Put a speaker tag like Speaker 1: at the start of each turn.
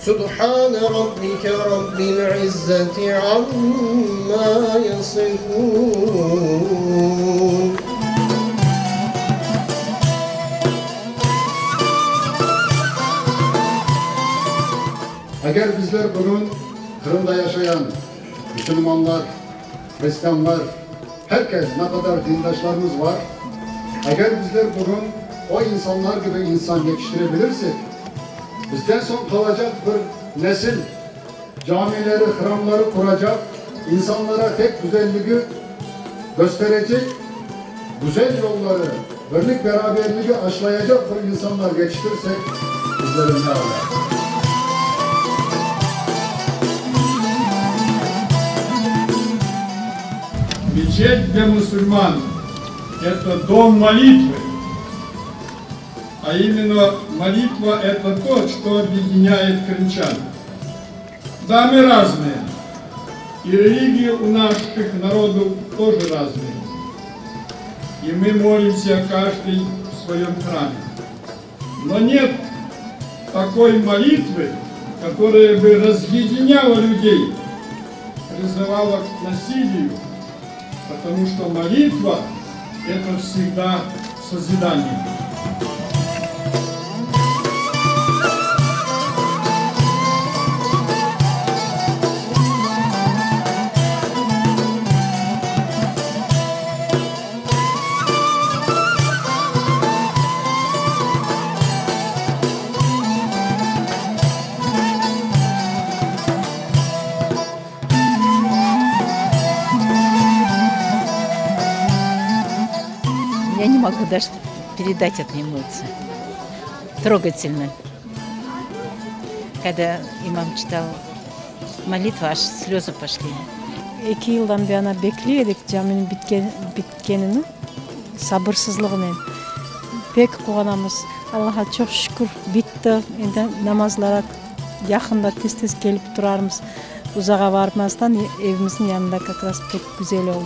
Speaker 1: Subhane rabbike rabbil izzeti amma yasifun.
Speaker 2: Eger bizler bugün Qırımda yaşayan müsülmanlar, hristianlar, her kes, ne qadar dindaşlarımız var, eger bizler bugün o insanlar kibi insan yetiştire bilirsek, bizden soñ qalacaq bir nesil camileri, hramları quracaq, insanlara tek güzelligi kösterecek, güzel yolları, birlik-beraberligi aşlayacaq bir insanlar yetiştirsek, bizlere ne alâ.
Speaker 3: Мечеть для мусульман – это дом молитвы. А именно молитва – это то, что объединяет крымчан. Да, мы разные. И религии у наших народов тоже разные. И мы молимся каждый в своем храме. Но нет такой молитвы, которая бы разъединяла людей, призывала к насилию, потому что молитва – это всегда созидание.
Speaker 4: Я не могу даже передать эту эмоцию. Трогательно. Когда имам читал молитву, аж слезы пошли.
Speaker 5: Eki yıldan buyana bekley edik caminiñ bitkenini sabırsızlığınen. Pek quvanamız. Allaha çoq şükür, bitti. Endi namazlara yaqında tez-tez kelip turarmız. Uzağa barmazdan evimizniñ yanında kak raz pek güzel oldı.